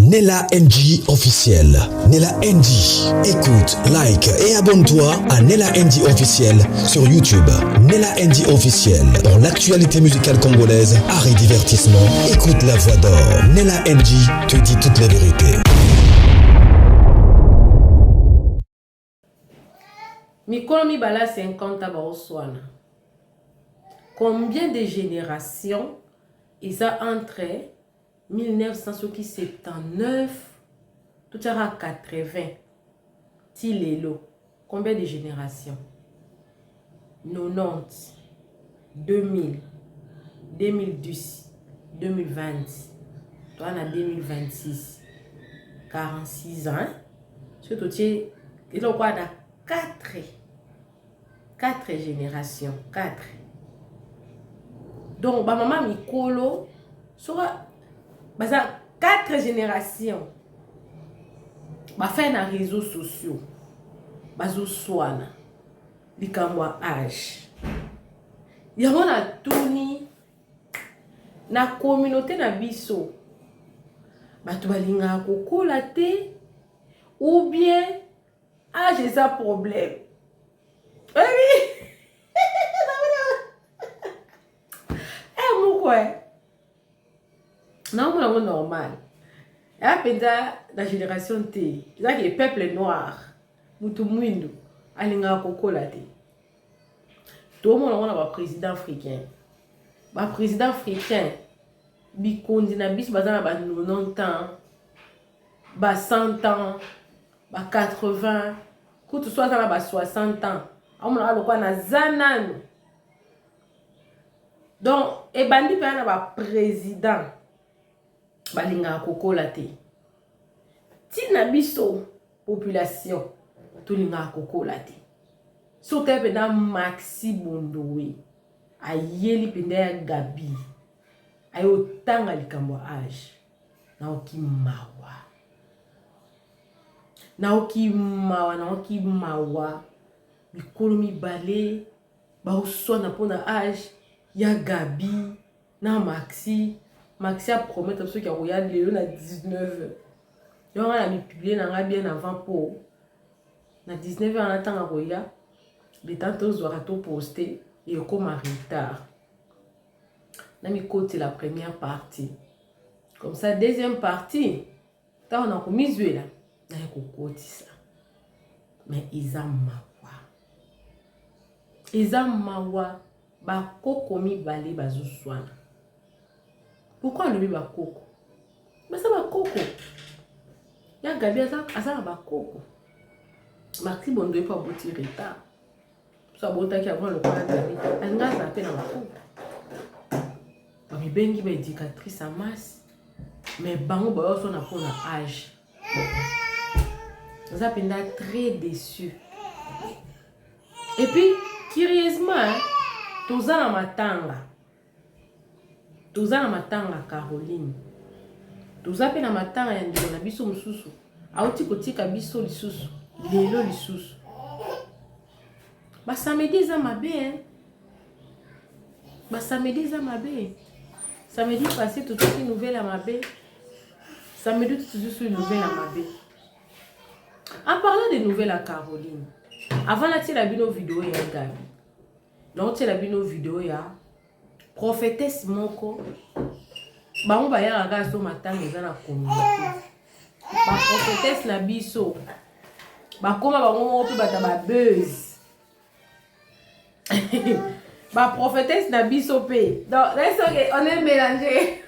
Nella NG officiel. Nella NG. Écoute, like et abonne-toi à Nella NG officiel sur YouTube. Nella NG officiel. Pour l'actualité musicale congolaise, art et divertissement, écoute la voix d'or. Nella NG te dit toutes les vérités. Mikolo mibale ya 50 ans baoswana. Combien de générations eza entre 1900 soki 79 totiaka 80 ti lelo combien de générations 90 2000 2010 2020 toa na 2026 46 ans soki totie eloko wana 4 4 génération 4 donc bamama mikolo soki baza 4 génération bafai na réseaux sociaux bazoswana likambo ya age yango natuni na communauté na biso bato balingaka kokola te ou bien age eza problème oyebi eh moko e naomona yango normal eya mpenza na génération te ezaki peuple noir motu mwindu alingaka kokola te tomona yango na baprésident africain baprésident africain bikonzi na biso baza na ba 90 ans ba 100 ans ba 80 kutu so aza na ba 60 ans aomonaka lokola naza nanu donc ebandi mpenza na baprésident balingaka kokola te ntina biso population tolingaka kokola te soki otali mpenza maxi bondowe ayeli mpenza ya gabi aye otanga likambo ya age naoki mawa naoki mawa naoki mawa mikolo mibale baoswana mpo na age ya gabi na maxi maxi apromettre soki akoya lelo na 19 yango nga na mipublie na nga bien avant mpo na 19 wana ntango akoya le temps tozwaka toposte ekoma retard na mikotela première partie comme ça deuxième partie ntango nakomizwela naye kokotisa mais eza mawa eza mawa bakoko mibale bazoswana pourkui alobi bakoko baza bakoko ya gabi aza na bakoko maxi bondo ye mpo aboti retard so abotaki avant lokola gabi alinga azala mpe na bakoko bamibengi ba éducatrice ya masse mais bango bayosona mpo na age naza mpenza très déçu et puis curieusement toza na matanga toza na matanga caroline toza mpe na matanga ya ndeko na biso mosusu auti kotika biso lisusu lelo lisusu basamedi eza mabe hein? basamedi eza mabe samedi passé tozwaki nouvelle ya mabe samedi tozwi su nouvelle ya mabe en parlant de nouvelle ya caroline avant natiela bino video ya gabi naotiela bino video ya prophetesse moko bango bayaka kaka so matanga eza na communauté baprophetesse na biso bakoma bango moko mpe bata babuse baprophetesse na biso mpe donc soki on est mélangé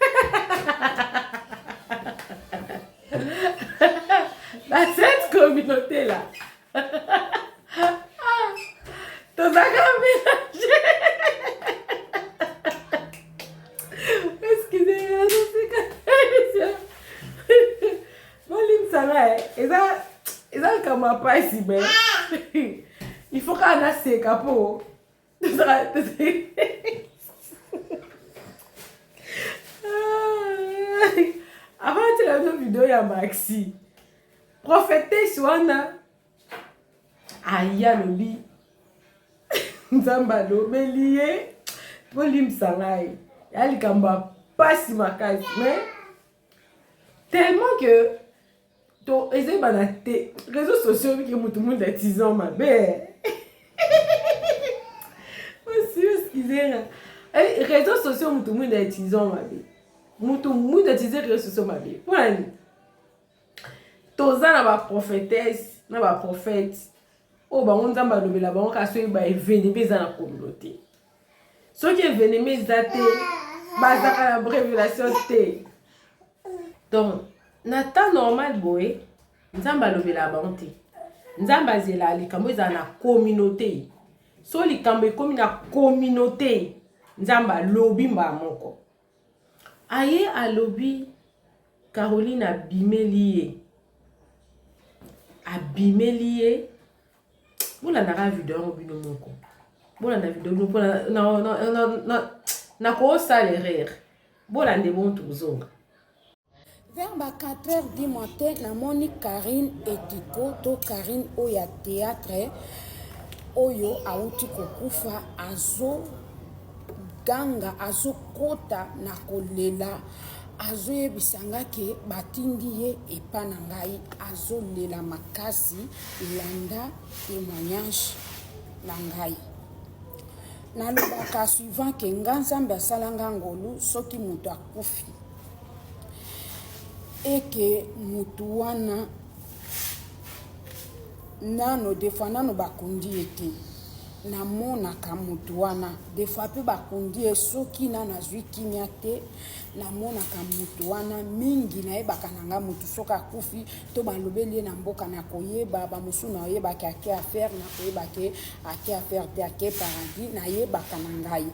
dans cette communauté là tozalaka mélange excusez nazoseka bolimbisa ngai eza eza likambo ya mpasi me il faut kaka naseka mpo avant tela bino video ya maxi prophetesse wana aye alobi nzambe alobeli ye bolimbisa ngai ya likambo ya mpasi makasi mais. Tellement que to ezeyebana te réseaux sociaux biki mutu mwinda atizan mabe osi excusez eh, réseaux sociaux mutu mwinda atizan mabe mutu mwinda atizan réseaux sociaux mabe mpona nini toza na baprophetesse na baprophète oyo bango nzambe alobela bango kaka soki baevenema eza na communauté soki evenema eza te bazalaka na révélation te donc na temps normal boye nzambe alobelaka bango te nzambe azelaka likambo ezala na communauté so likambo ekomi na communauté nzambe alobi mbala moko aye alobi caroline abimeli ye abimeli ye bolandaka video yango bino moko bolanda video bino mpona nakosala erreur bolanda ebongo tokozonga Vers ba 4 heures du matin namoni Carine Etiko to Carine oyo ya théâtre oyo awuti kokufa azo ganga azokota na kolela azoyebisa nga ke batindi ye epa na ngai azolela makasi landa témoignage na ngai nalobaka suivant ke nga nzambe asala nga ngolu soki moto akufi eke mutu wana nano defois nano bakundi ye te namonaka mutu wana defois mpe bakundi ye soki nano azwi kimia te namonaka mutu wana mingi nayebaka na nga mutu soki akufi to balobeli ye na mboka nakoyeba bamosusu nayebaki ake affaire nakoyebake ake affaire te ake paradis nayebaka na ngai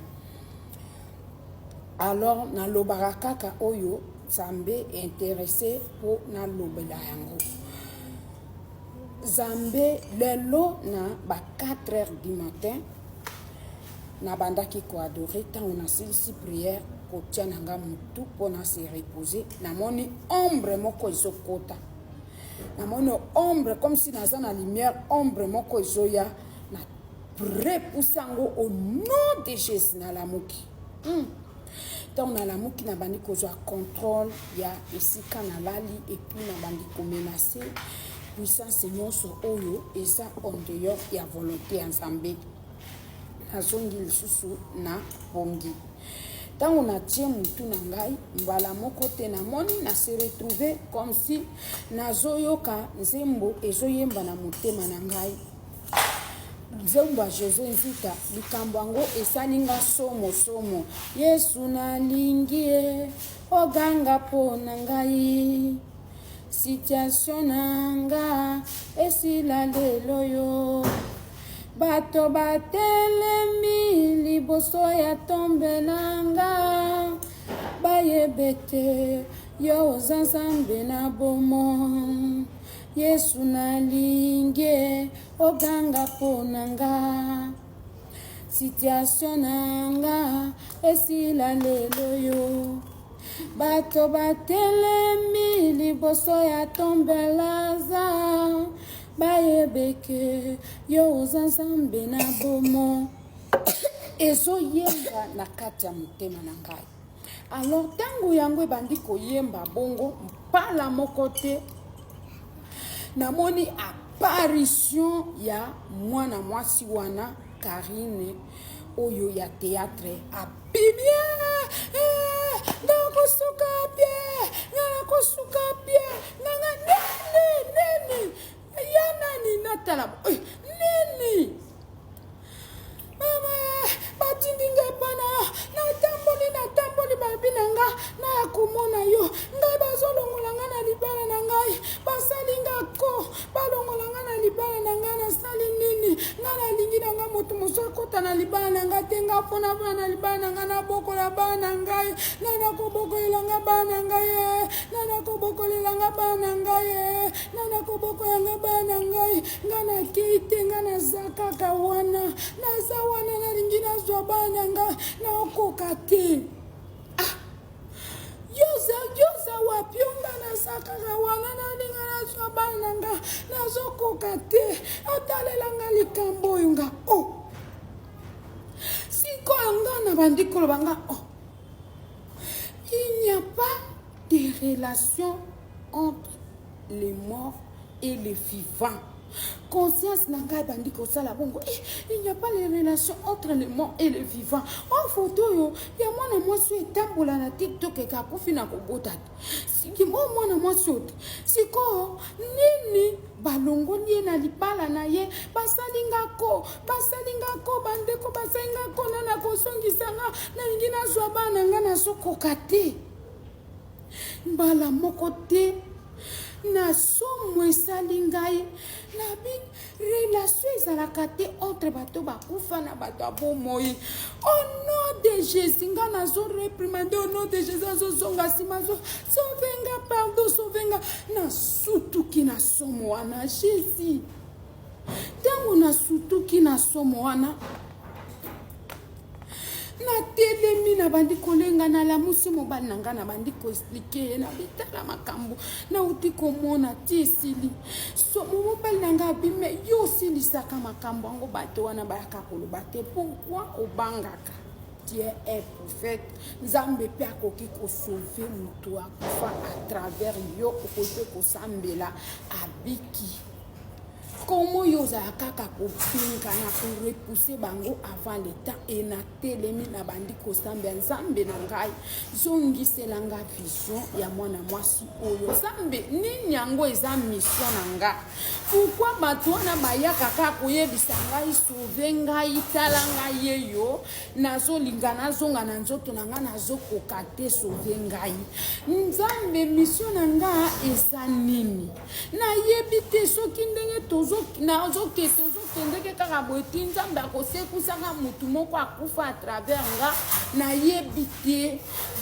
Alors nalobaka kaka oyo Nzambe interesse po nalobela yango. Nzambe lelo na ba 4 heures du matin nabandaki ko adorer ntango nasilisi prière kotia na nga motu mpo na se reposer namoni ombre moko ezokota namoni ombre comme si naza na lumière ombre moko ezoya na repousse yango au nom de jésus nalamuki ntango nalamuki nabandi kozwa contrôle ya esika nalali epuis nabandi komenace puissance nyonso oyo eza en dehors ya volonté ya nzambe nazongi lisusu na pongi ntango natie motu na ngai mbala moko te namoni na se retrouve comme si nazoyoka nzembo ezoyemba na motema na ngai Nzembo ya Jose Nzita, likambo yango esali nga somo somo. Yesu nalingi ye, oganga mpo na ngai. Situation na nga esila lelo yo. Bato batelemi liboso ya tombe na nga, bayebe te yo oza Nzambe na bomoi. Yesu nalingi oganga mpo na nga situation na nga esila lelo yo bato batelemi liboso ya tombe laza bayebeke yo oza nzambe na bomo ezoyemba na kati ya motema na ngai alors ntango yango ebandi koyemba bongo mpala moko te namoni apparition ya mwana mwasi wana karine oyo ya théâtre abimi eh, nga nakosuka bie nga nakosuka bie nganga nini nini ya nani natala eh, nini mama batindi ngai epa na yo natamboli natamboli balobi na nga naya komona yo ngai bazolongola nga na libala na ngai basali nga ko balongola nga na libala na ngai nasali nini ngai nalingi na ngai moto mosusu akota na libala na ngai te nga mpo na bana na libala na ngai nabokola bana na ngai nani akobokolela nga bana na ngai eh? nani akobokolela nga bana na ngai eh? nani akobokola nga bana na ngai nga nakei te nga naza kaka wana naza wana nalingi nazwa bana nga naokoka te ah! yoza yoza wapi yo nga naza kaka wana nalinga nazwa bana nga nazokoka te otalela nga likambo oyo nga o oh. sikoyo nga na bandi koloba nga o oh. il n'y a pas de relation. entre les morts et les vivants. Conscience na ngai ebandi kosala bongo, eh, il n'y a pas les relations entre le mort et le vivant. O oh, foto oyo ya mwana mwasi oyo etambola na TikTok eke akufi na kobota te, o mwana mwasi oyo te. Sikoyo nini balongoli ye na libala na ye? Basali nga ko, basali nga ko, bandeko basali nga ko, na nakosongisa nga, nalingi nazwa bana nga, nazokoka te. Mbala moko te na somo esali ngai, nabi relation ezalaka te entre bato bakufa na bato ya bomoi. Au nom de Jésus, nga nazo reprimande au nom de Jésus, azozonga nsima, azo sauve nga, pardon, sauve nga. Nasutuki na somo wana, Jésus. Ntango nasutuki na somo wana, natelemi, nabandi kolenga, nalamusi mobali na ngai, nabandi koexpliquer ye, nabitala makambo nauti komona ti esili. Somo, mobali na ngai abime, yo osilisaka makambo yango, bato wana bayaka koloba te, pourquoi obangaka? Tu es un prophète, Nzambe mpe akoki kosauve moto akufa à travers yo, okoki mpe kosambela abiki. Komo yo ozala kaka kobengana, korepousser bango avant le temps? E natelemi, nabandi kosambela, Nzambe na ngai, zongisela nga vision ya mwana mwasi oyo. Nzambe, nini yango eza mission na nga? Pourquoi bato wana bayaka kaka koyebisa ngai sauve ngai, tala ngai ye yo, nazolinga nazonga na nzoto na ngai, nazokoka te, sauve ngai Nzambe, mission na nga eza nini? Nayebi te soki ndenge nazoke, tozokendeke kaka boye ti Nzambe akosekusaka motu moko akufa à travers nga, nayebi te.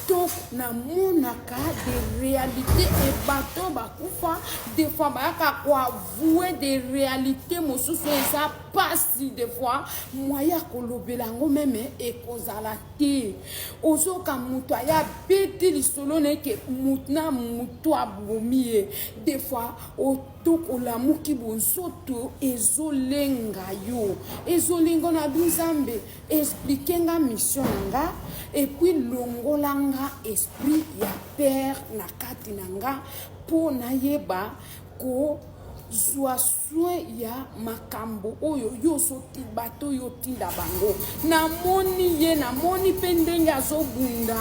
Donc namonaka des réalités e bato bakufa, des fois bayaka koavouer des réalités mosusu, eza pasi, des fois moyen ya kolobela yango même ekozala te. Ozoka moto aya beti lisolo na eke motu na motu abomi ye. Des fois otokolamuki, bonzoto ezolenga yo, ezolenga na bi. Nzambe, explique nga mission na nga et puis longola nga esprit ya peur na kati na nga mpo nayeba kozwa soin ya makambo oyo yo soki bato oyo otinda bango. Namoni ye, namoni mpe ndenge azobunda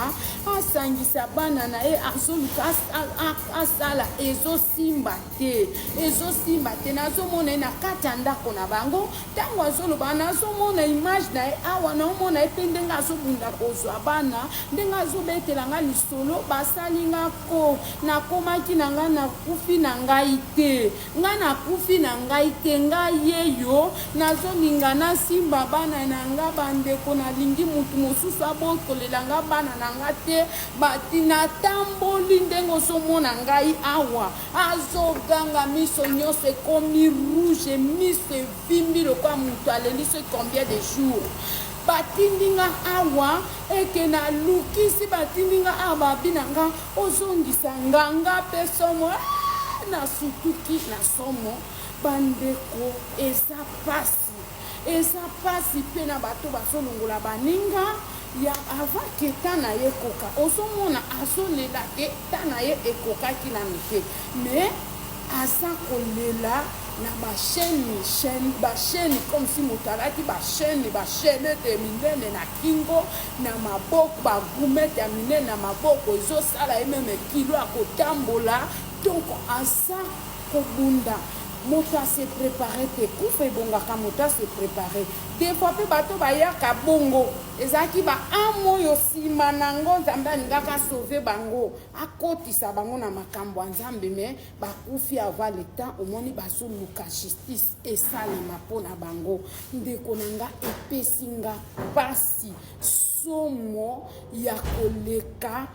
asangisa bana na ye, azoluka asala, ezosimba te, ezosimba te. Nazomona ye na kati ya ndako na bango, ntango azoloba, nazomona image na ye awa, naomona ye mpe ndenge azobunda kozwa bana, ndenge azobetela nga lisolo, basali nga ko, nakomaki na ngai, nakufi na ngai te, ngai nakufi na ngai te, ngai ye yo, nazolinga nasimba bana na nga. Bandeko, nalingi mutu mosusu abokolela nga bana na nga te. Bati natamboli ndenge ozomona ngai awa, azoganga, miso nyonso ekomi rouge, miso evimbi lokola moto aleli soki combien de jours. Batindi nga awa eke nalukisi, batindi nga awa, babi na nga ozongisa nga, nga mpe somo, nasutuki na somo. Bandeko, eza pasi, eza pasi mpe na bato bazolongola baninga ya avant ke ta na ye ekoka. Ozomona azolela ke ta na ye ekokaki nanu te, mais aza kolela na bachaîne, chaîne, bachaîne, comme si moto alaki bachaîne, bachaînete minene na kingo, na maboko, bagourmette ya minene na maboko, ezosala ye même kilo ya kotambola. Donc aza kobunda. Moto ase préparé te, kufa ebongaka moto ase préparé. Des fois mpe bato bayaka bongo, ezalaki baâme oyo nsima nango Nzambe alingaka sauve bango, akotisa bango na makambo ya Nzambe, mais bakufi avant le temps. Omoni bazoluka justice esalema mpo na bango. Ndeko na nga, epesi nga mpasi, somo ya koleka.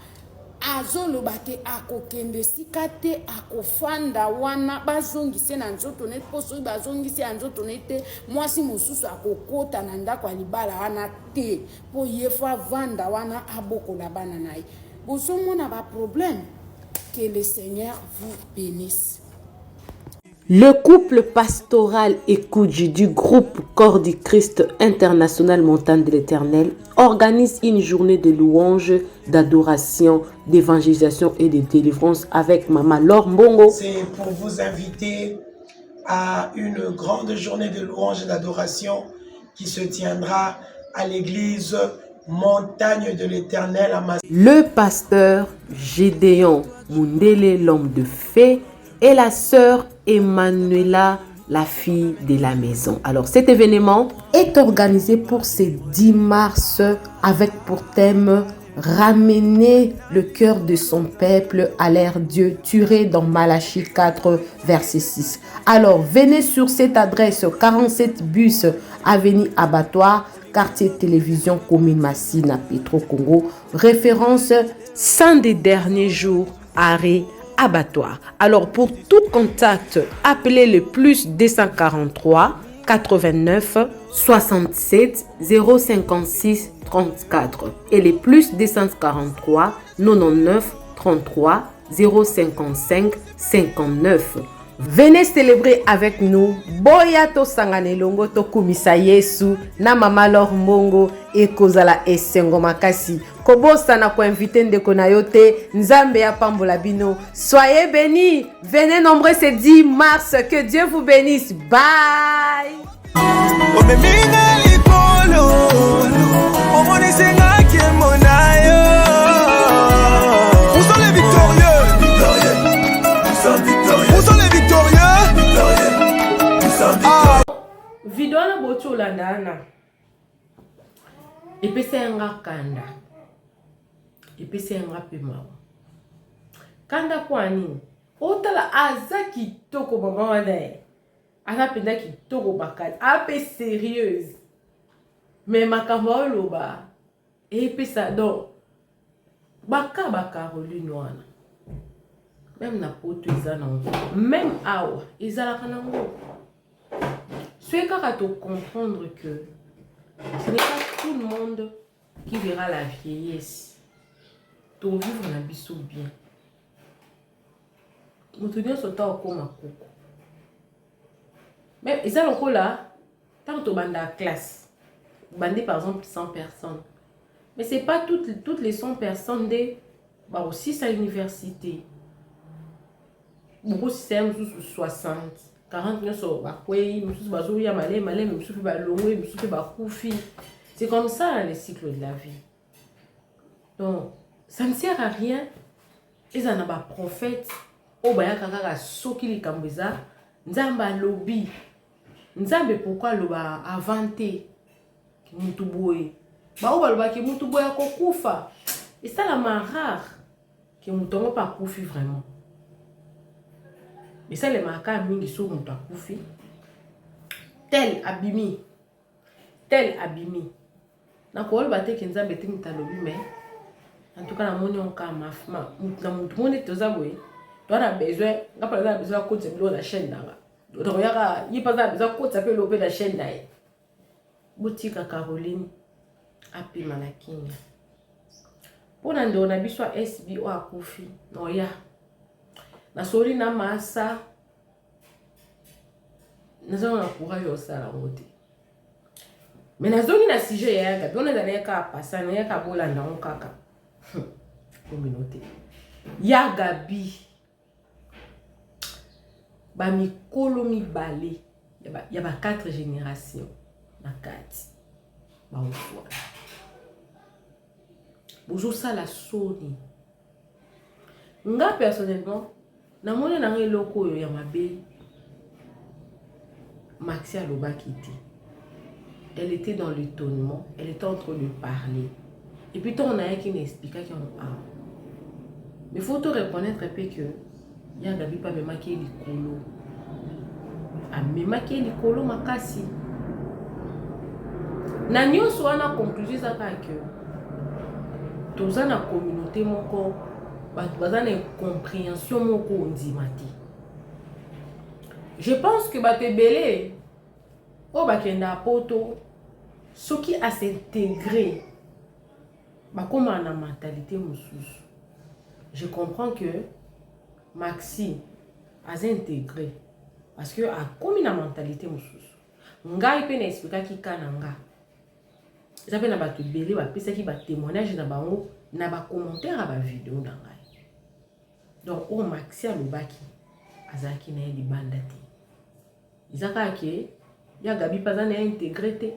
Azoloba ke akokende esika te, akofanda wana, bazongise na nzoto ne, mpo soki bazongisi ya nzoto ne te, mwasi mosusu akokota na ndako ya libala wana te, mpo ye faut avanda wana abokola bana na ye. Bozomona baproblème. Que le Seigneur vous bénisse. Le couple pastoral Ekudji du groupe Corps du Christ International Montagne de l'Éternel organise une journée de louanges, d'adoration, d'évangélisation et de délivrance avec Maman Laure Mbongo. C'est pour vous inviter à une grande journée de louanges et d'adoration qui se tiendra à l'église Montagne de l'Éternel à Mas. Le pasteur Gédéon Mundele, l'homme de fait, et la sœur Emmanuela, la fille de la maison. Alors cet événement est organisé pour ce 10 mars avec pour thème ramener le cœur de son peuple à l'air Dieu, tiré dans Malachie 4, verset 6. Alors, venez sur cette adresse 47 bus avenue Abattoir, quartier télévision commune Massina, Petro Congo, référence Saint des derniers jours, arrêt abattoir. Alors pour tout contact, appelez le plus 243 89 67 056 34 et les plus 243 99 33 055 59. Venez célébrer avec nous boya tosangana elongo tokumisa Yesu na mama Lor Mbongo ekozala esengo makasi kobosana koinvite ndeko na yo te nzambe apambola bino soyez bénis venez nombreux ce 10 mars que Dieu vous bénisse bye Omeminga likolo omonisi nga nkembo na yo. Où sont les victorieux? Où sont les victorieux? Ah. Video wana boti olanda wana epesa yanga kanda, epesa yanga mpe mawa. Kanda mpo ya nini? Otala aza kitoko mama wana ye aza mpenza kitoko makasi, ape sérieuse, mais makambo aoloba epesa donc baka ba Caroline wana même na poto eza nango, même awa ezalaka nango. Soki kaka tocomprendre que ce n'est pas tout le monde qui verra la vieillesse, tovivre na biso bien. Moto nyonso ta okóma koko, mais eza lokola ntango tobanda classe, bande par exemple 100 personnes, mais c'est pas toutes les 100 personnes nde bakosisa université. Bokosisa ya mosusu 60, 40 nyonso bakwei, mosusu bazoya maleme maleme, mosusu mpe balongwe, mosusu mpe bakufi. C'est comme ça le cycle de la vie. Donc ça ne sert à rien eza na baprophète oyo bayaka kaka soki likambo eza nzambe alobi. Nzambe pourquoi aloba avant te mutu boye? Baoyo balobaki mutu boye akokufa, esalama rare ke moto yango mpe akufi vraiment. Esalemaka kaka mingi soki moto akufi, tel abimi, tel abimi. Nakoloba te ke nzambe te moto alobi, mais en tout cas namoni yango kaka na motu moko neti toza boye, toza na besoin. Nga mpe naza na besoin akotisa biloko na chaîne nanga, tokoyaka ye mpe aza na besoin akotisa mpe eloko mpe na chaîne na ye. Botika Caroline apema na kimia. Mpo na ndeko na biso ya SB oyo akufi, noya nasoli na masa, naza na courage ya kosala yango te, mais nazongi na sujet ya yaka mpona ezali kaka pasa nayaka bolanda yango kaka communauté ya Gabi. Bamikolo mibale ya ba 4 génération na kati baoswana, bozosala soni. Nga personnellement namoni nanga eloko oyo ya mabe Maxi alobaki te. Elle était dans l'étonnement, elle était en train de parler et puis ntongo nayaki na expliquaki yango awa. Mais faut to reconnaître mpe que ya Gabi mpe amemaki ye likolo, amemaki ye likolo makasi na nyonso wana. Conclusion eza kaka ke toza na communauté moko, bato baza na incompréhension moko ondima te. Je pense que bato ebele oyo bakendaka poto, soki as'intégrer, bakomaka na mentalité mosusu. Je comprends que Maxi aza intégré. Parce que akomi na mentalité mosusu. Ngai mpe na explikaki ka na nga. Eza mpe na bato ebele bapesaki ba témoignage na bango na ba commentaire ya ba video na ngai. Donc oyo Maxi alobaki azalaki na ye libanda te. Eza kaka ke ya Gabi mpe aza na ye intégré te,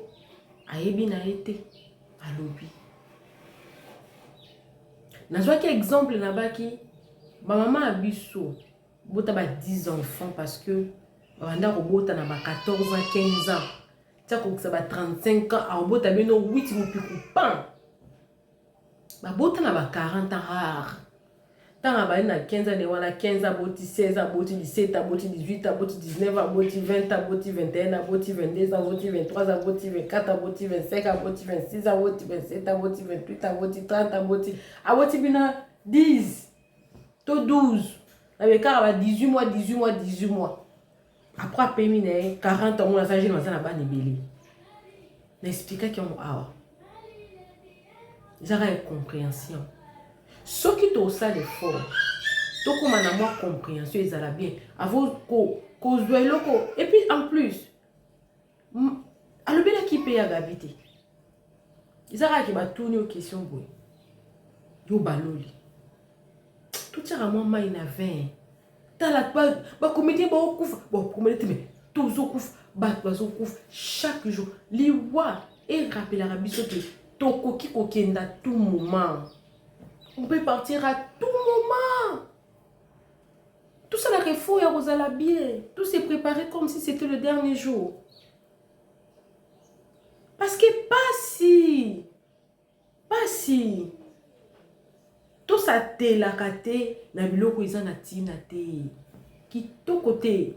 ayebi na ye te, alobi. Nazwaki exemple nabaki bamama ya biso bota ba 10 enfants parce que babanda kobota na ba 14 ans, 15 ans, tia kokisa ba 35 ans, akobota bino 8 mopiku pan. Babota na ba 40 ans rare. Ntango abandi na 15 ans wana, 15 aboti, 16 aboti, 17 aboti, 18 aboti, 19 aboti, 20 aboti, 21 aboti, 22 aboti, 23 aboti, 24 aboti, 25 aboti, 26 aboti, 27 aboti, 28 aboti, 30 aboti, aboti bino 10 to 12 na bekaka ba 18 mois, 18 mois, 18 mois. Après apemi na ye 40 ans, aza jeune, aza na bana ebele. Na explikaki yango awa, ezaka ya compréhension. Soki tosala effort, tokóma na mwa compréhension, ezala bien avant kozwa eloko. Et puis en plus alobelaki mpe ya Gabi te. Eza kaka ke batuni yo question boye, yo baloli totiaka mwa mai na vin. Tala bacomédien baokufa, bacomédien te, mais tozokufa, bato bazokufa chaque jour. Liwa erapelaka biso ke tokoki kokenda tout moment, on peut partir à tout moment. Tosalaka effort ya kozala bien, tout se préparer comme si c'était le dernier jour, parce que pasi pasi tosatelaka te na biloko eza na ntina te, kitoko te.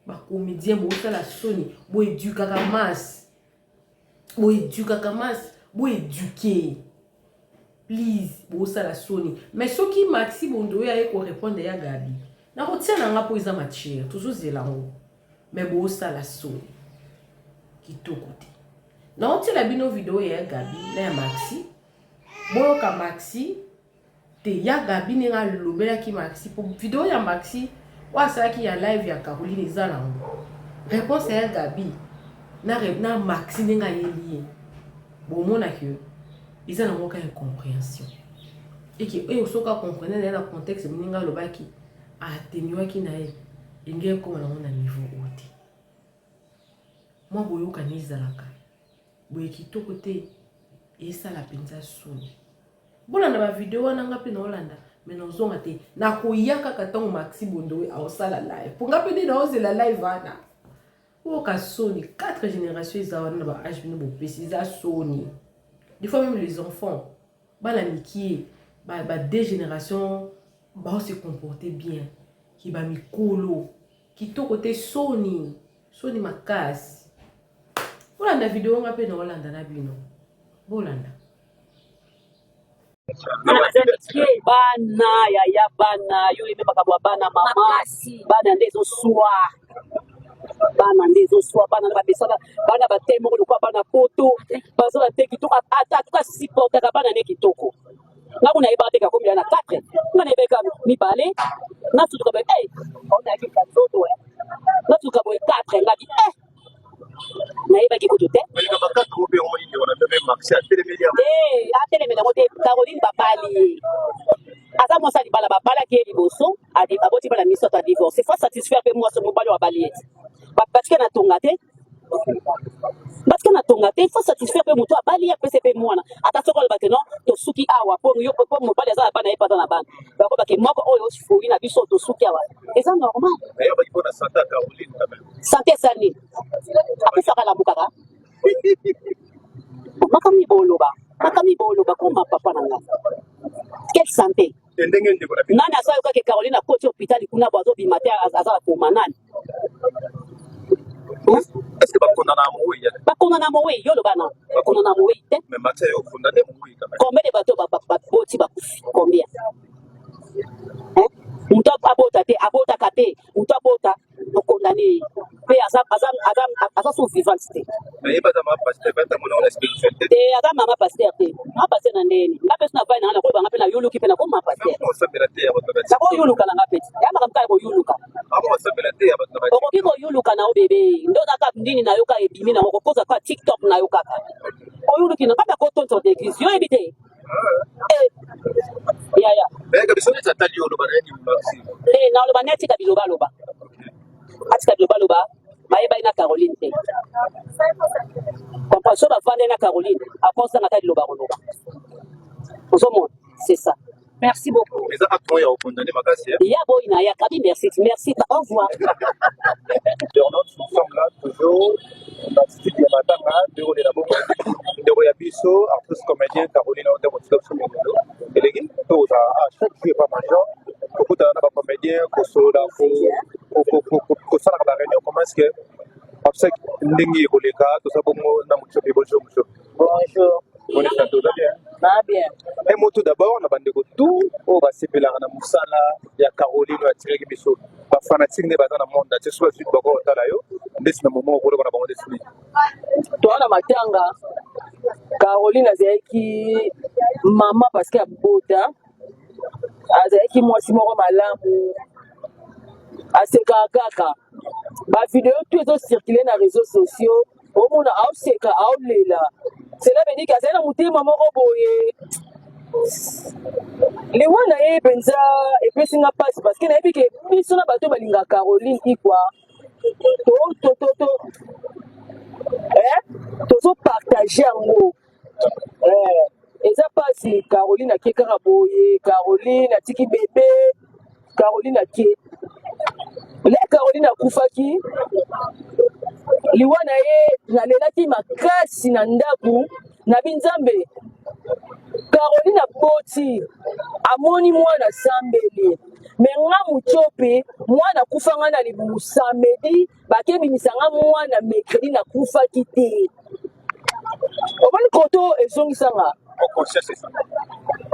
Bacomédien bosala soni, boéduquaka masse, boéduquaka masse, boéduquer please, bosala soni. Mais soki Maxi Bondo oyo aye korépondre ya Gabi, nakotia na nga mpo eza matière, tozozela yango. Mais bosala soni, kitoko te. Naotiela bino video ya Gabi na ya Maxi, boyoka Maxi te, ya Gabi ndenge alobelaki Maxi, po video ya Maxi oyo asalaki ya live ya Caroline eza nango réponse ya Gabi na Maxi ndenge ayeli ye. Bomonaki eza nango ka incompréhension eke oyo soki acomprendre na ye na contexte ndenge alobaki, atenuaki na ye, enge ekóma nango na niveau oyo te. Mwa boyokani ezalaka boye, kitoko te, esala mpenza soni. Bolanda bavideo wana, nga mpe naolanda, me nazonga te, nakoya kaka ntango Maxi Bondowe aosala live, mpo nga mpe nde naozela live wana. Oyoka soni, quatre génération eza wana na baage bino bopesi, eza soni. Des fois même les enfants, bana mikie ba deux générations bao se comporter bien ki bamikolo, kitoko te, soni, soni makasi. Bolanda video, nga mpe naolanda na bino, bolanda. Bana yaya, bana yo yebe makambo ya bana, mama, bana nde ezoswa, bana nde ezoswa, bana na bamesana, bana bate moko lokola bana poto bazola te kitoko. Ata tuka supportaka bana nde kitoko. Nga kuna nayebaka te kakomela na 4, nga nayebaka mibale, nasutuka boye, onayaki ka nzoto, nasutuka boye 4, ngabi nayebaki kutu te. Atelemela yango te. Caroline babali ye, aza mwasi ya libala, babalaki ye liboso, aboti bana misato, adivorce. Faut satisfaire mpe mwasi, mobali oyo abali ye te. Batika na tonga te, batika na tonga te. Faut satisfaire mpe moto abali ye, apesi mpe mwana. Ata soki oloba te non, tosuki awa, po yo po mobali aza na bana, ye mpe aza na bana, bakobake moko oyo fui na biso, tosuki awa, eza normal. Santé esali nini? Akufaka, lamukaka. Makambo boloba, makambo boloba koma papa na nga, quelle santé? Nani asalokaki Caroline akoti hôpital kuna bo azobima te, aza na koma nani? Bakondana mowei, yo loba na bakondana mowei te. Combien de bato baboti bakufi? Combien? Moto abota te, abotaka te, moto abota okondane ye. mpe aza, aza, aza, aza so vivante te. Te aza mama pasteur te, mama pasteur na ndeni nga mpe so navandi nanga nakoyeba nga mpe nayuluki mpe nakoma pasteur, nakoyuluka na nga mpe ya makambo kaka koyuluka. Okoki koyuluka na yo bebe nde oza kaka ndini na yo kaka ebimi nango kokoza kaka tiktok na yo kaka oyuluki na kaka kotonto d'église yo oyebi te. Eh, yaya te naloba nde atika bilobaloba, atika bilobaloba. Bayebaki na Caroline te, comprend so bavandai na Caroline akozanga ata liloba koloba, ozomona, c'est ça. Merci beaucoup. Eza acte moko ya kokondane makasi. Ya boyi na ya kabi. Merci, merci, au revoir. Internautes, nous sommes là toujours na attitude ya matanga. Ndeko lela bongo ndeko ya biso artiste comédien Caroline oyo ndeko tika biso milelo eleki mpe kozala à chaque jour epa major, kokutana na bacomédien, kosolola, kosalaka baréunion, comment est ce que obsèque ndenge ekoleka. Toza bongo na Mochopi. Bonjour Mochopi. Bonjour. Bonne santé, oza bien? Na bien. Un mot tout d'abord na bandeko tout oyo basepelaka na mosala ya Caroline oyo atikaki biso, bafanatike nde baza na monde atie soki bazwi bako kotala yo ndeti na momo okoloba na bango ndeti nini? Toza na matanga. Caroline azalaki mama parce que abota, azalaki mwasi moko malamu, asekaka kaka. Bavideo tout ezocircule na réseaux sociaux, omona aoseka, aolela, cela veut dire que azali na motema moko boye. Liwa na ye mpenza epesi nga mpasi parce que nayebi ke biso na bato balingaka Caroline ikwa to to to to eh, tozopartage yango eh, eza mpasi. Caroline ake kaka boye, Caroline atiki bebe, Caroline ake le Caroline akufaki, liwa na ye nalelaki makasi na ndako na binzambe. Caroline aboti, amoni mwana sambeli, me nga Mutiopi mwana akufa nga na libumu samedi, bakebimisa nga mwana mercredi, nakufaki te. Omoni koto ezongisa nga.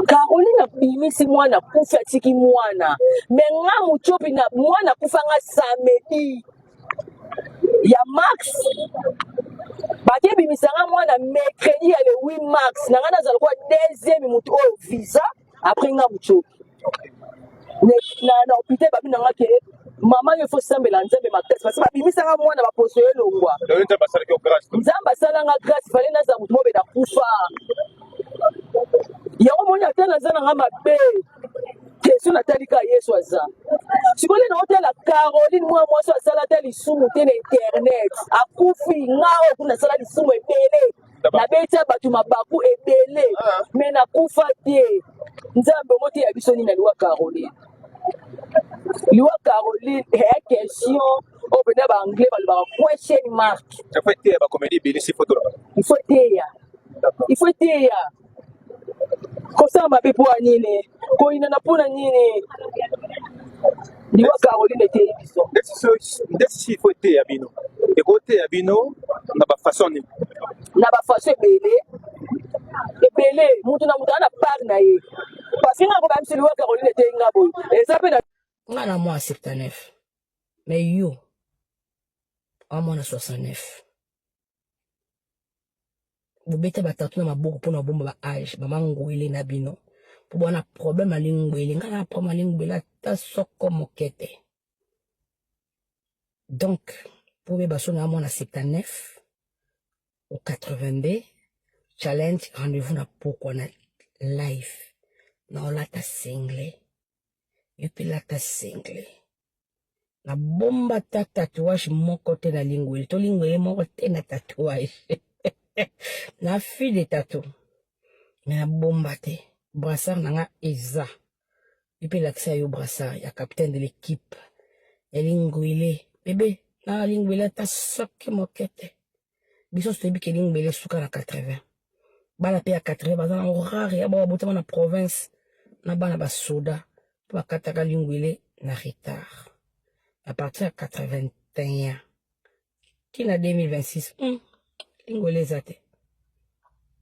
Caroline abimisi mwana, akufi, atiki mwana, me nga Mutiopi na mwana akufa nga samedi ya mars, bakebimisa nga mwana mercredi ya le 8 mars. Na nga nazala kwa deuxième motu oyo visa après nga Mutiopi na hôpital. Babi na nga ke mama yo faut sambela Nzambe makasi parce babimisanga mwana baposo elongwa. Nzambe asalanga grâce, fale naza motu mobe nakufa yango. Moni ata naza nanga mabe, question natali kaka Yesu aza. Sikoyo na otala Caroline, mwana mwasi asala ata lisumu te na internet, akufi. Nga oyo kuna asala lisumu ebele, nabetia bato mabaku ebele, me nakufa te. Nzambe omoteya biso nini na liwa Caroline? Liwa Caroline eya question oyo mpena baanglais balobaka question mark. Eteya bacomédie ebele si foto. Il faut eteya, il faut eteya. Kosala mabe mpo ya nini? Koyinana mpo na nini? Liwa Caroline eteyi biso. Ndeti si ifo eteya bino, ekoteya bino na bafaçon nini? Na bafaçon ebele ebele. Mutu na mutu aza na part na ye parce que nga koba biso liwa Caroline eteyi nga boye, eza mpe na Nga na mwa 79, mais yo amwana 69, bobeta batatu na maboko mpona bomba ba age bamangwele na bino mpo bwana problème alingwele. Nga na problème alingwele ata soko moke te. Donc mpo oyeba so na mwana 79 ou 82, challenge, rendez-vous na pokwa na live na olata single, yo mpe lata single. Nabomba ta tatouage moko te na lingwele to lingwele moko te na tatouage na fille de tatou, me nabomba te. Brassard na nga eza, yo mpe lakisa yo brassard ya capitaine de l'équipe ya lingwele. Bebe na lingwele ata soki moke te. Biso toyebi ke lingwele esuka na 80. Bana mpe ya 80 baza nango rare, ya bao babotama na province na bana basoda mpo bakataka lingwele na retard à partir ya 81 ntina 2026. Lingwele eza te.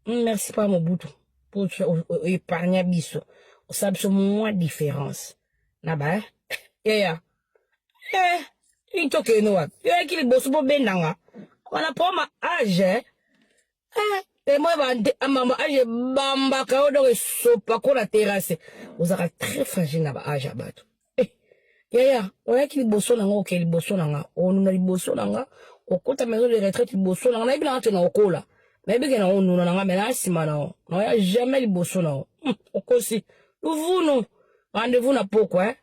Merci pa Mobutu mpo oépargne biso, osala biso mwa différence na ba yaya eh. Nini tokende wapi? Yo yaki liboso bobendanga. Wana poma age eh? Eh, temo ba mama age bambaka yo donc esopa ko na terrasse. Ozaka très fragile na ba age ya bato. Eh, yaya, oyaki liboso na nga oke liboso na nga. Onuna liboso na nga, okota maison de retraite liboso na nga. Nayebi na nga te na okola. Nayebi ke na onuna na nga mais na nsima na yo. Na oya jamais liboso na yo. Okosi. Luvunu. Rendez-vous na pokwa eh.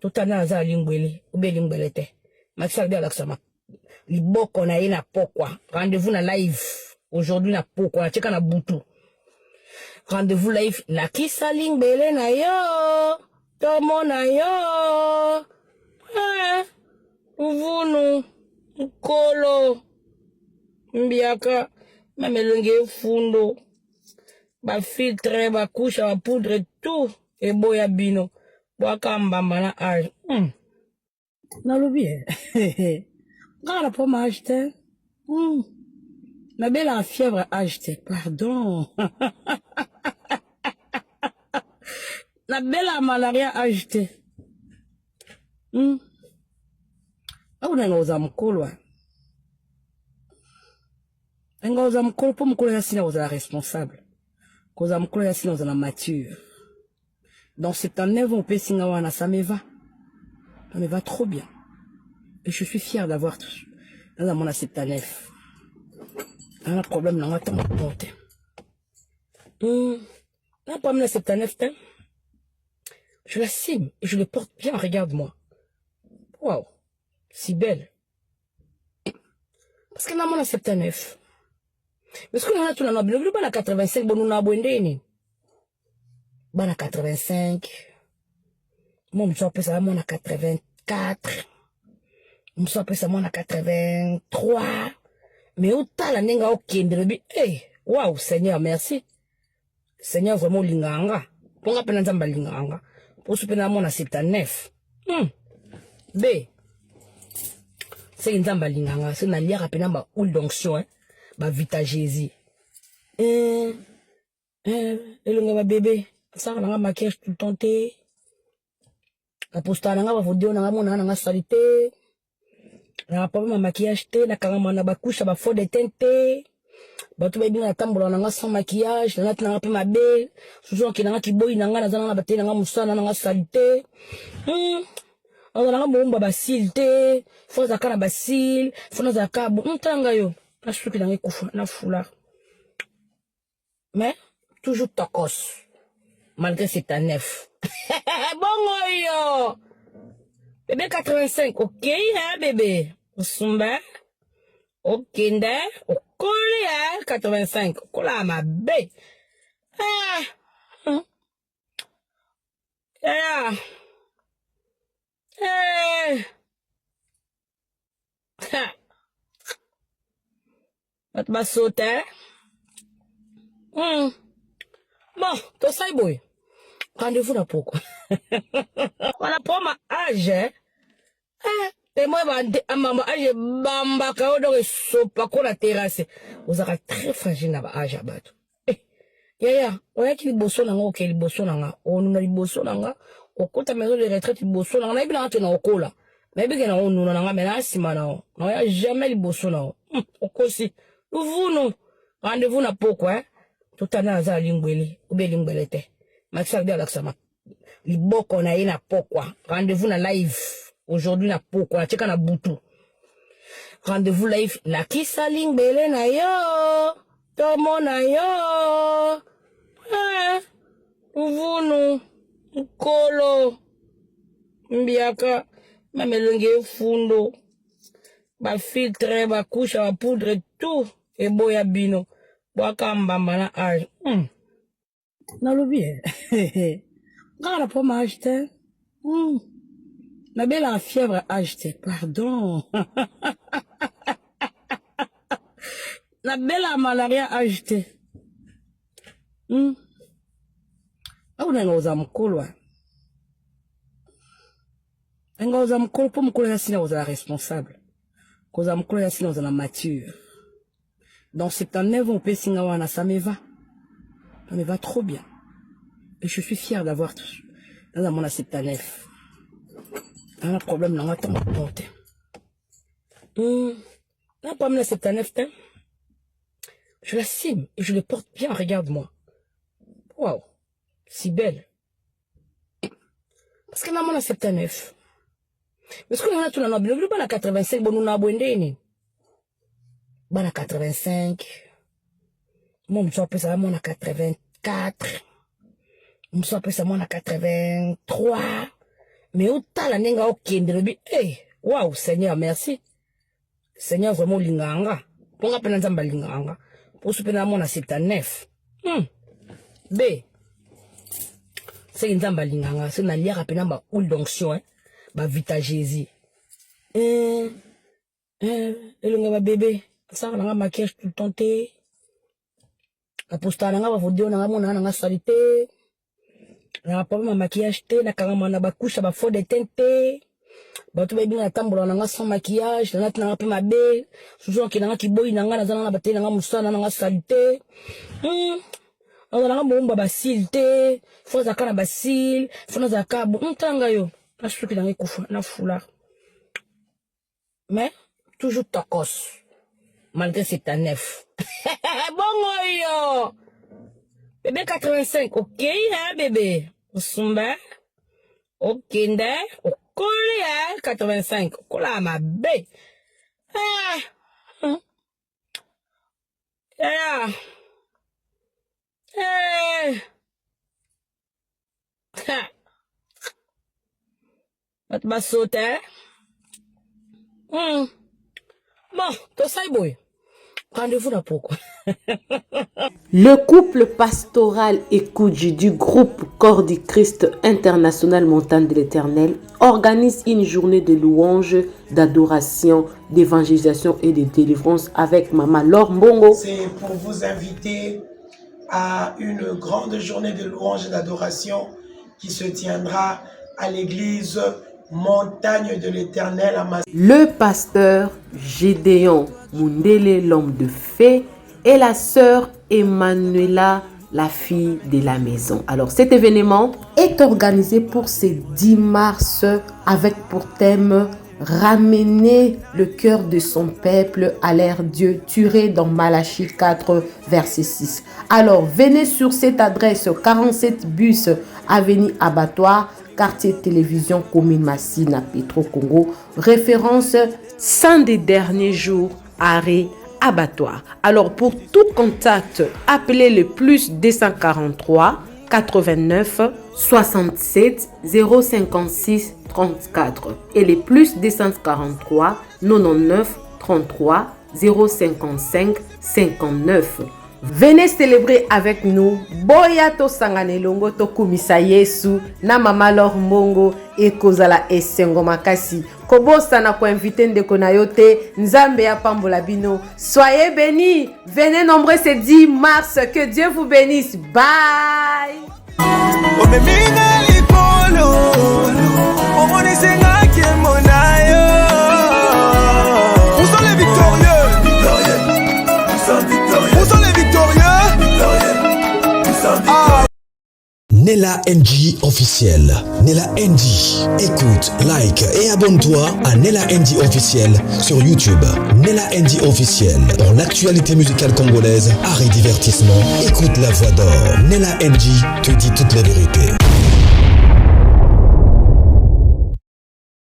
Totana aza lingwele, obe lingwele te. Maxi albi alakisa liboko na ye na pokwa. Rendez-vous na live aujourd'hui na pokwa, na cheka na butu. Rendez-vous live lakisa lingbele na yo. Tomona yo. Eh, uvunu nkolo mbiaka meme elongi efundo ba filtre ba couche ba poudre tout eboya bino bwaka mbamba na age. Nalobi eh. Kaka na poma age te. Nabelaka fièvre age te. Pardon. Nabelaka malaria age te. Awa nanga oza mokolo. Nga oza mokolo mpo mokolo ya sina kozala responsable. Kozala mokolo ya sina kozala mature. Dans 79 ans opesi nga wana ça me va. Ça me va trop bien. Et je suis fier d'avoir tout. Naza mona 79. Nana problème na nga ntango te. Na problème na 79 te. Je l'assume et je le porte bien, regarde-moi. Waouh, si belle. Parce que namona 79. Mais ce que nana tuna na bino bino bana 85 bonuna boye ndenge nini? Bana 85. Moi mosusu apesa mwana 84. Mosusu apesa mwana 83. Mais otala ndenge okende lobi, eh, waouh Seigneur, merci. Seigneur vraiment olingaka nga. Mpo nga mpe na Nzambe alingaka nga. Mposo mpe na mwana 79. B. Seke Nzambe alingaka nga. Soki naliaka mpe na ba huile d'onction, hein. Ba vita Jésus. Eh, eh, elonga ba bébé. Nasalaka na nga maquillage tout le temps te. Napostaka na nga ba video na nga mona na nga salite. Na problème ya maquillage te, nakangama na ba couche ya ba fond de teint te. Bato bayebi nga natambola na nga sans maquillage, nalati na nga mpe mabe. Susu nakende nga kiboyi na nga, naza na nga na bateli na nga mosala na nga salite. Naza na nga moumba ba cils te, faut nazalaka na ba cils, faut nazalaka bo. Tala nga yo, na suki na nga ekufa na foulard. Mais toujours tokos. Malgré c'est un neuf. Bongo yo. Bébé 85, ok hein bébé. Osumba. Okende, okoli hein 85, okola mabe. Ah. Yeah. Eh. Bato basota eh? Bon, tosali boye. Rendez-vous na pokwa. Wana poma age eh? Eh, temo ba mama age bambaka yo donc esopa ko na terrasse. Ozaka très fragile na ba age ya bato. Eh, yaya, oyaki liboso na nga oke liboso na nga. Onuna liboso na nga, okota maison de retraite liboso na nga. Nayebi na nga te na okola. Nayebi ke na onuna na nga mais na nsima na yo. Na oya jamais liboso na yo. Okosi. Luvunu. Rendez-vous na pokwa eh. Totana aza lingwele, obe lingwele te. Maxi albi alakisa liboko na ye na pokwa. Rendez-vous na live aujourd'hui na pokwa, na cheka na butu. Rendez-vous live lakisa lingbele na yo. Tomona yo. Eh, luvunu nkolo mbiaka meme elongi efundo ba filtre ba couche ba poudre tout eboya bino bwaka mbamba na age. Nalobi eh. Kaka na poma age te. Nabelaka fièvre age te. Pardon. Nabelaka malaria age te. Awa nanga oza mokolo. Nga oza mokolo mpo mokolo ya sina kozala responsable. Kozala mokolo ya sina kozala mature. Dans 79 ans opesi nga wana ça me va. Ça me va trop bien. Et je suis fier d'avoir tout. Naza mona 79. Nana problème na nga ntango te. Na pas na 79 te. Je l'assume et je le porte bien, regarde-moi. Waouh, si belle. Parce que na mona 79. Mais ce que na tuna na bino bino bana 85 bonuna boye ndenge nini? Bana 85. Mo mosusu apesa mwana 84. Mosusu apesa mwana 83. Mais otala ndenge okende lobi, hey, wow, Seigneur, merci. Seigneur vraiment olingaka nga. Mpo nga mpe na Nzambe alingaka nga. Mpo so mpe na mwana 79. B. Seki Nzambe alingaka nga. Soki naliaka mpe na ba huile d'onction, eh? Ba vita Jésus. Eh, eh, elonga ba bébé. Asalaka na nga maquillage tout le temps te. Napostaka na nga ba vidéo na nga mona na nga saleté. Na problème ya maquillage te, nakangama na ba couche ya ba fond de teint te. Bato bayebi nga natambolaka na nga sans maquillage, nalati na nga mpe mabe. Susu nakende nga kiboyi na nga, naza na nga bateli na nga mosala na nga saleté. Naza na nga moumba ba cils te, faut azalaka na ba cils, faut nazalaka bo. Tala yo, na suki na nga ekufa na foulard. Mais toujours tokos. Malgré c'est un neuf. Bongo yo. Bébé 85, ok hein bébé. Osumba. Okende, okoli hein 85. Okola mabe. Ah. Yeah. Eh. Ha. Bato basota eh? Bon, tosali boye. Rendez-vous na pokwa. Le couple pastoral Ekudji du groupe Corps du Christ International Montagne de l'Éternel organise une journée de louange, d'adoration, d'évangélisation et de délivrance avec Maman Laure Mbongo. C'est pour vous inviter à une grande journée de louange et d'adoration qui se tiendra à l'église Montagne de l'Éternel à Mas. Le pasteur Gédéon Mundele, l'homme de fée, et la sœur Emmanuela, la fille de la maison. Alors cet événement est organisé pour ce 10 mars avec pour thème Ramener le cœur de son peuple à l'air Dieu, tiré dans Malachie 4, verset 6. Alors venez sur cette adresse 47 bus avenue Abattoir, quartier télévision commune Massina, Petro Congo, référence Saint des derniers jours, arrêt abattoir. Alors pour tout contact, appelez le plus 243 89 67 056 34 et les plus 243 99 33 055 59. Venez célébrer avec nous. Boya tosangana elongo tokumisa Yesu na Mama Laure Mbongo ekozala esengo makasi. Kobosana koinvite ndeko na yo te. Nzambe apambola bino. Soyez bénis. Venez nombreux ce 10 mars. Que Dieu vous bénisse. Bye. Omeminga likolo omonisingaki mona yo. Où sont les victorieux? Où sont les victorieux? Ah. Nella NG officiel. Nella NG. Écoute, like et abonne-toi à Nella NG officiel sur YouTube. Nella NG officiel. Pour l'actualité musicale congolaise, art et divertissement, écoute la voix d'or. Nella NG te dit toute la vérité.